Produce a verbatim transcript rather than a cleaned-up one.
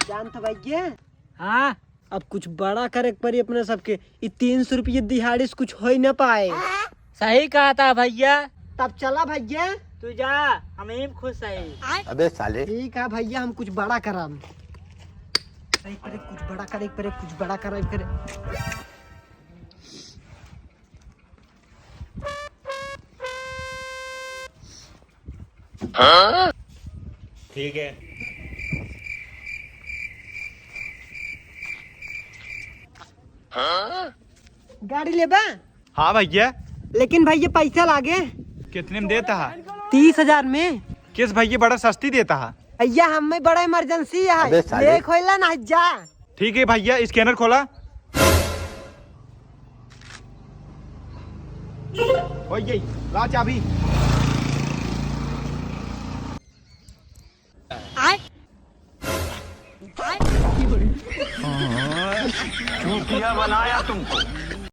जानत भैया, हाँ? अब कुछ बड़ा करे के पड़ी अपने सबके। ई तीन सौ रुपये दिहाड़ी से कुछ हो ही ना पाए। सही कहा था भैया। तब चला भैया। तू जा, हम ही खुश है। अबे साले। ठीक है भैया, हम कुछ बड़ा करम। करे के पड़े, कुछ बड़ा करे के पड़े, कुछ बड़ा करे के पड़े। ठीक है। गाड़ी लेबा? हाँ भैया। लेकिन भैया पैसा लागे। कितने में देता है? तीस हजार में। किस भैया बड़ा सस्ती देता है? भैया हमें बड़ा इमरजेंसी है। अबे साले। ले खोला ना जा। ठीक है भैया, स्कैनर खोला। ओए ये, ला चाबी। आय। चूतिया बनाया तुमको।